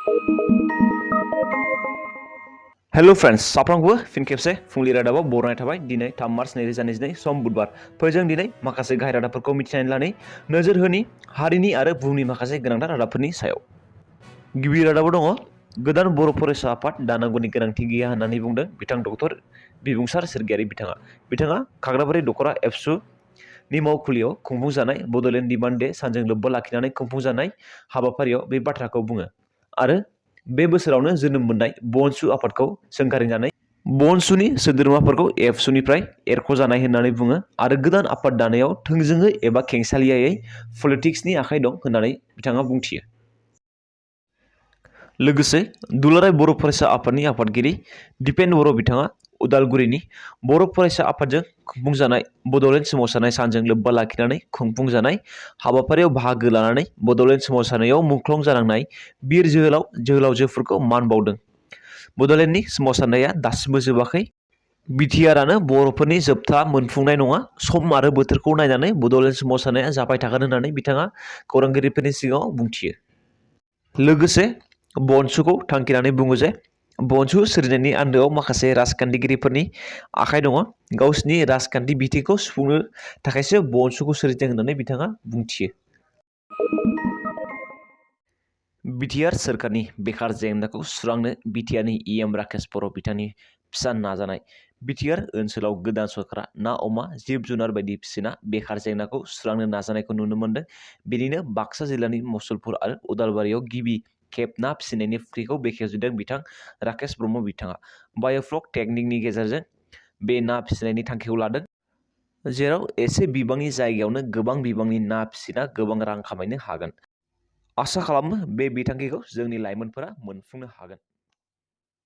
Hello friends, साफ्रोमबो फिन खेबसे फुंनि रादाबाव बरायनाय थाबाय। दिनै 3 मार्च 2022 सम बुधबार। फैजों दिनै माखासे गाहाय रादाबफोरखौ मिथिनानै लानि नोजोर होनि हारिनि आरो बुहुमनि माखासे गोनांथार रादाबफोरनि सायाव। गिबि रादाबाव दङ गोदान बर' फरायसा आफाद दानांगौनि गोनांथि गैया होननानै बुंदों बिथां डक्टर बिबुंसार सोरगियारि बिथाङा खाग्राबारि दख'रा एबसु नि मावखुलियाव खुंफुंजानाय बड'लेण्ड डिमान्ड डे सानजों लोब्बा लाखिनानै खुंफुंजानाय हाबाफारियाव बे बाथ्राखौ बुङो आरो बे बोसोरावनो जोनोम मोननाय बनसु आफादखौ सोंखारिनानै बनसुनि सोद्रोमाफोरखौ एबसुनिफ्राय एरख'जानाय होननानै बुङो आरो गोदान आफाद दानायाव थोंजोङै एबा खेंसालियायै पलिटिक्सनि आखाइ दं होननानै बिथाङा बुंथियो। लोगोसे दुलाराय बर' फरायसा आफादनि आफादगिरि दिपेन बर' बिथाङा उदालगुरिनि बर' फरायसा आफादजों खुंफुंजानाय बड'लेण्ड सोमावसारनाय सानजों लोब्बा लाखिनानै खुंफुंजानाय हाबाफारियाव बाहागो लानानै बड'लेण्ड सोमावसारनायाव मुंख्लं जालांनाय बिर जोहोलावजोफोरखौ मान बावदों। बड'लेण्डनि सोमावसारनाया दासिमबो जोबाखै। बिटिआरआनो बर'फोरनि जोबथा मोनफुंनाय नङा। सम आरो बोथोरखौ नायनानै बड'लेण्ड सोमावसारनाया जाबाय थागोन होननानै बिथाङा खौरांगिरिफोरनि सिगाङाव बुंथियो। लोगोसे बनसुखौ थांखिनानै बुङो जे बनसु सोरजिनायनि आन्दोआव माखासे राजखान्थिगिरिफोरनि आखाइ दङ। गावसिनि राजखान्थि बिथिंखौ सुफुंनो थाखायसो बनसुखौ सोरजिदों होननानै बिथाङा बुंथियो। बिटिआर सोरखारनि बेकार जेंनाखौ सुस्रांनो बिटिआरनि इएम राकेश बर' बिथांनि फिसा नाजानाय। बिटिआर ओनसोलाव गोदान सरकारा ना अमा जिब जुनार बायदि फिसिना बेकार जेंनाखौ सुस्रांनो नाजानायखौ नुनो मोन्दों। बेनिनो बाक्सा जिल्लानि मुसलपुर आरो उदालबारियाव गिबि खेब ना फिसिनायनि फुख्रिखौ बेखेवजेनदों बिथां राकेश ब्रह्म बिथाङा बाय'फ्लक टेकनिकनि गेजेरजों बे ना फिसिनायनि थांखिखौ लादों, जेराव एसे बिबांनि जायगायावनो गोबां बिबांनि ना फिसिना गोबां रां खामायनो हागोन। आसा खालामो बे बिथांखिखौ जोंनि लाइमोनफोरा मोनफुंनो हागोन।